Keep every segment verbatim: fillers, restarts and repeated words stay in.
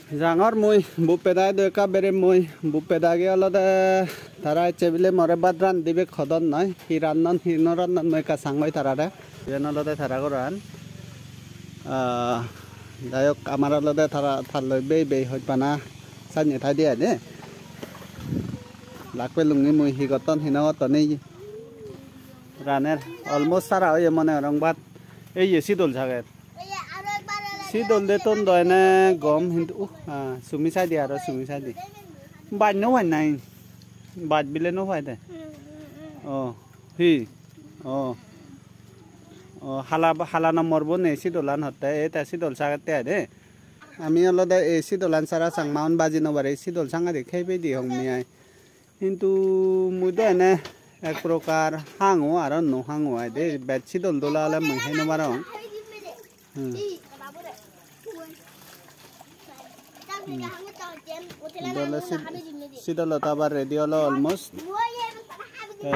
Jangor mui buppe dai do ekka bere mui buppe dagi olode tara ecche bile more bhat ran dibe hodon noi. Hi rannon, hi no rannon mui ekka sangoi tarare. Iyen olode tara goran. Ah, jai hok, amar olode tara, tarloi bei bei hojpana sanye thai de ai de. Lakpe lungi mui hi gotton, hi no gotton ei raner almost sara oye mone gorong, but ei ye sidol sager. Sidol de ton do ene gom hintu, uh, ah, sumi saidi aro sumi saidi. Baj no pai nai. Baj bile no pai de. Oh, hi? Oh. Oh, hala, hala nombor bo nei sidolan hotte, e te sidol sagette ai de. Ami olode ei sidolan sara Changmaun baji no pare, sidol sangari khei pei di hong ni ai. Hintu mui do ene ek prokar hango aro no hango ai de, bej sidol dola ole mui hei no parong. Hmm. Hmm. Idu ole sid-, sidolot abar ready olo almost. Te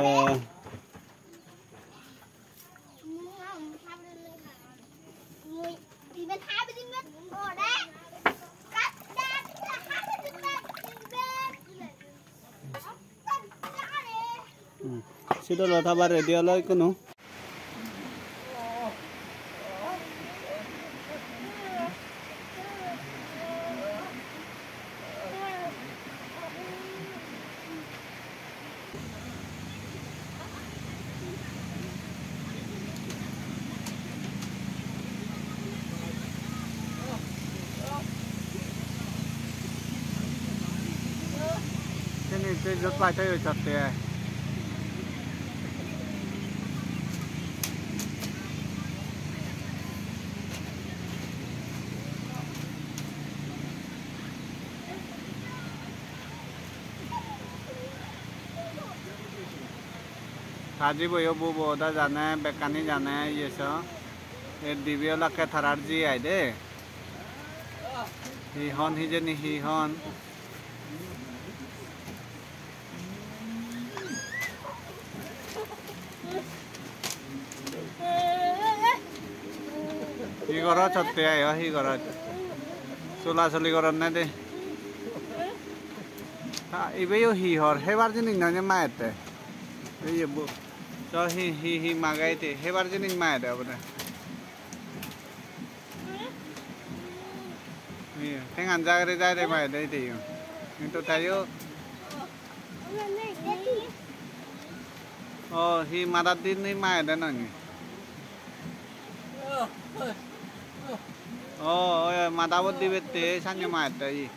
Hmm. Sidolot abar ready olo ikkunu. Seni te jot pai toye chatte ai. Sajiboyo bubo da jane, bekkani jane, iye so. E dibe olakke tarar ji ai de. Hi hon hijeni, hi hon. Hi gorot hotte ayo, hi gorot? Solasoli goronne de. Ta ibeyo hi hor? Hebar jinis noi ne maette? Iye bo-, so hi, hi, hi magey te? Hebar jinis maede obode. Iye, tengan jagere jagere maede iteyo. Hintu tayo Oh, hi madat din ni maede noni? Oh, oi, oi, madabot dibette, sanye maette, i.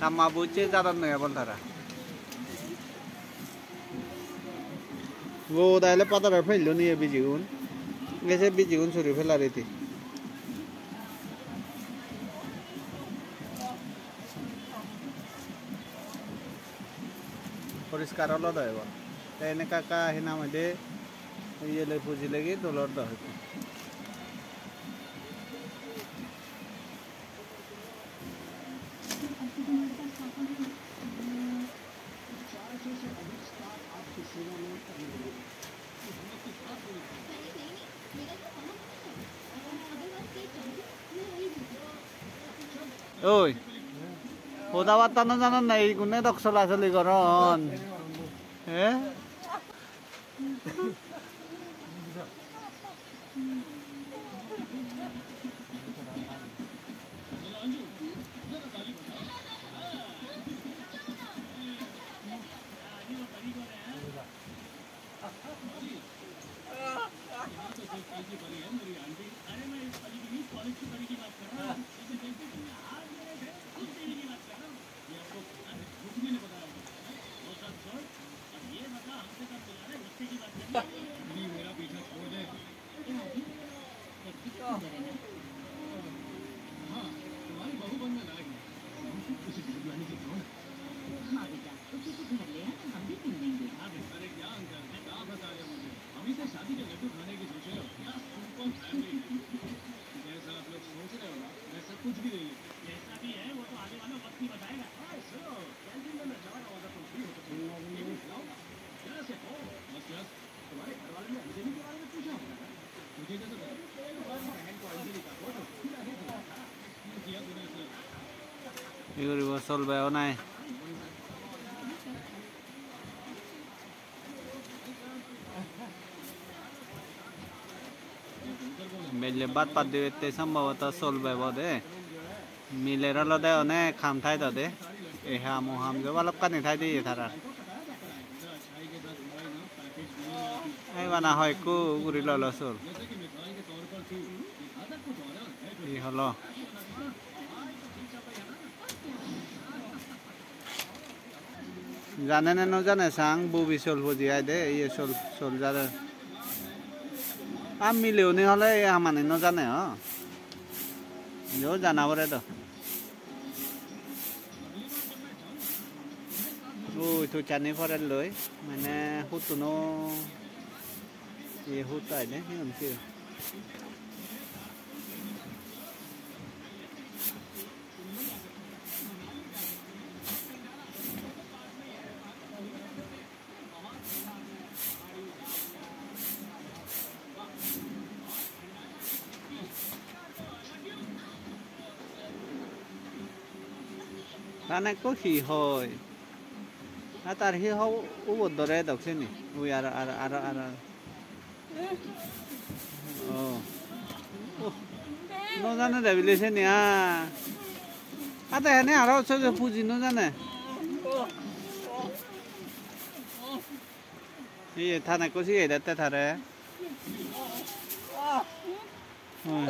Tamma bucche jadon noi ebol tara. Wo, dale padare phello ni e bijigun. Ese bijigun suri pelariti. Poriskar olo do ebo. Te ene ekka ekka hi nang hoide, iye loi pujilegi dol or do hoide. Oi, hoda batta no janon na, igunne dok solasoli goron. Eh? Hi guribo, sol bebo nai? Mile bhat pat dibette sombhoboto sol bebo de. Miler olode onek ham thai do de. Ei ham, o ham je balokkani thai de ye tara. Ei bana hoi ekku guri lolo sol. Hi holo? Jane ne no jane sang, bubi sol poji ai de, iye sol, sol jare. Ar mileune hole ei hamani no jane, o. Yo jana pore do. Ui, tuchani porelloi, mane huttuno, iye huttu ai de, sigun siye. Tane ekko hi hoi? A tar hi ho-, ubot dore dok seni. Ui aro, aro, aro, aro. Oh. Oh. No jane de bile seni, ah. Ate hene aro se je puji no jane. Iye, tane ekko sigei dette tare. Hmm.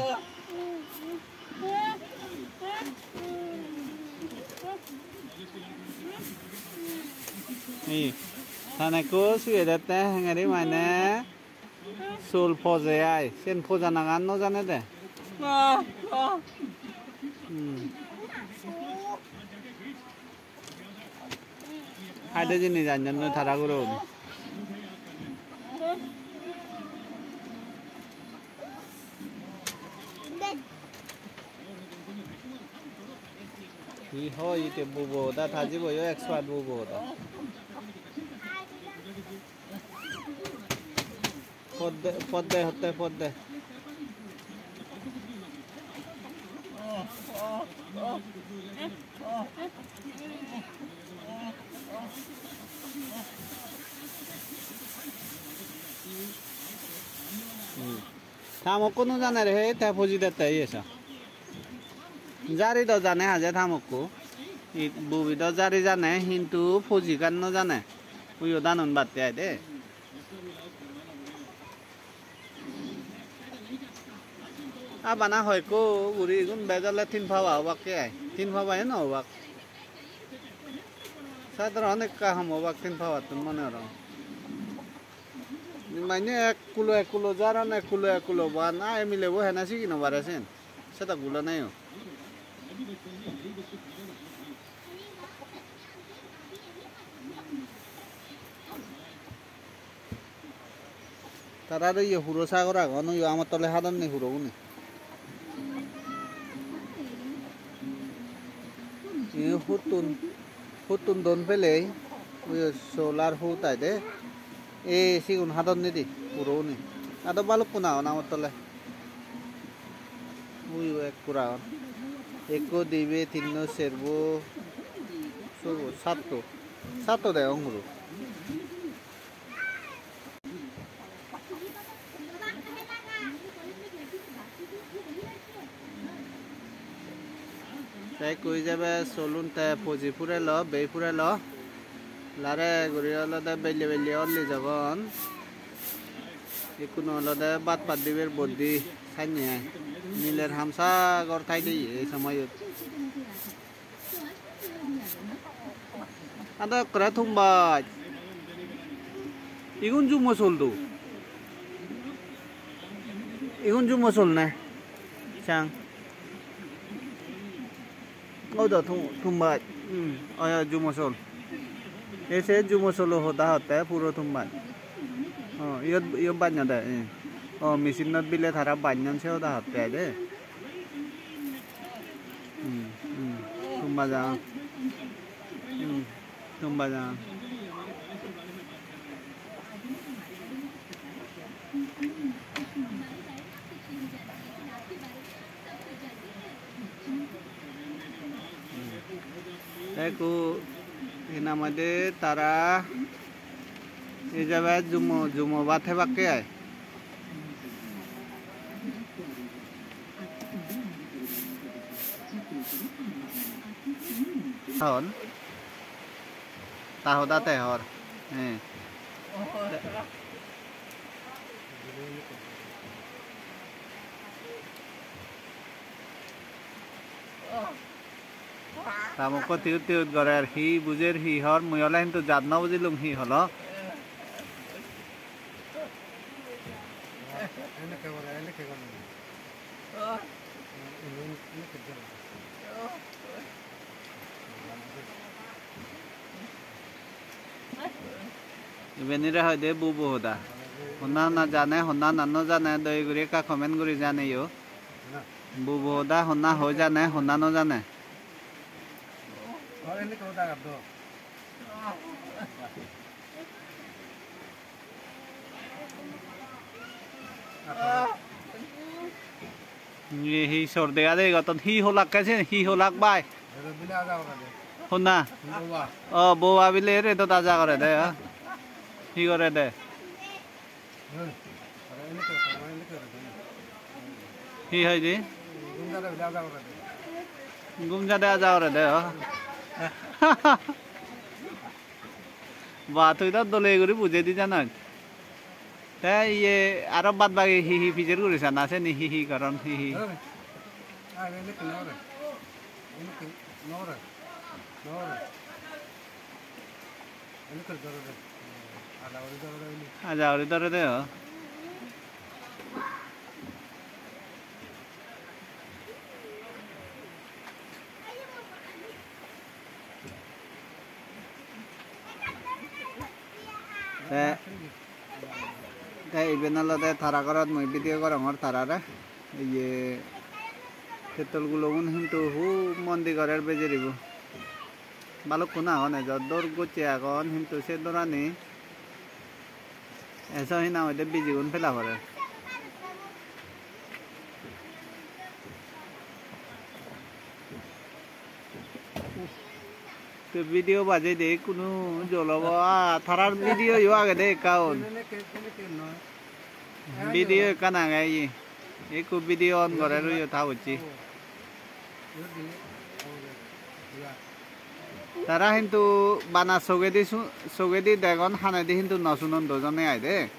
Iye, tane ekko sigei dette hengeri mane. Sul poje ai, sen pojanagan no jane de. Hmm. Haide jini janjon noi tara guro gune. Hi hoi ite bubo da, tajibo yo expert bubo da. Podde, podde, hotte podde. Hmm. Ta mokko no jane re, he, te poji dette iye sa. Jari do jane haje ta mokko. I bubi do jari jane, hintu pojigan no jane. Uyo danon batte ai de. A bana hoi ekko guri igun bej ole tin pawa obakke ai. Tin pawa e no obak. Sadharon ekka ham obak tin pawattun mone oro. Mane ek kulo ek kulo jaron, ek kulo ek kulo ban. A, ei milebo hene sigi no pare sen. Sedok gulo neyo. Tara aro ye huro sagor agon, uyo Amottole hadonne hurogune. Ye huttun, huttun don pelei, uyo solar hut aide. E sigun hadonne di hurogune. Ado balukkun agon Amottole. Uyo ekkur agon. Ekko, dibe, tinno, serbo, serbo, satto. Satto degong huro. Te ekko ijebe solun te poji purelo, bei purelo. Lare guri olode belle belle olli jabon. Ikkunu olode bhat pat diber boddi sanne ai. Miler ham sagor thai de ei somoyot. Ado ekkore thum baj. Igun jumo sol do. Igun jumo sol ne? Chang. O do thum, thum baj. Hmm. Oya jumo sol. Ese jumo solo hoda hotte puro thum baj. O, iyot, iyot bannyo de, eh. O, machine-ot bile tara banyon se hoda hotte ai de. Hmm, hmm. Thum baja. Hmm, thum baja. Hmm. Ekku hi nang hoide tara ei jabe jumo, jumo bhat hebakke ai. Hon? Ta hoda te hor. He. Ta mukko tiut tiut gorer, hi bujer hi hor, mui ole hintu jat no bujilung hi holo. Ibenire hoide bubu hoda. Honna honna jane, honna honna no jane, doye guri ekka comment guri janeyo. Bubu hoda honna hoi jane, honna no jane. Ye hi sor dega de goton, hi holak ke sen, hi holak bai? Honna? O, boba bile redot aja gore de, o. Hi gore de? Hi hoide? Gum jade aja gore de, o. Ba, tui do dole guri bujei di janot. Te iye aro bad bagi hi hi pijer guri sana, seni hi hi goron, hi hi. Aja guri dore de, o. Te, te iben olode tara gorot mui video gorongor tarare. Iye, tettol gulogun hintu hub mon di gorer bejeribo. Balukkun agon, ejo dor gocche agon, hintu se dorani eso hi nang hoide bijigun pela porer. Te video bajei de ikkunu jol obo. Ah, tarar video yo agede ekkan. Video ekkan agey ye. Ekku video on gorer oyo ta bocche. Tara hintu bana sogedi su-, sogedi degon, hanedi hintu no sunon dojone ai de.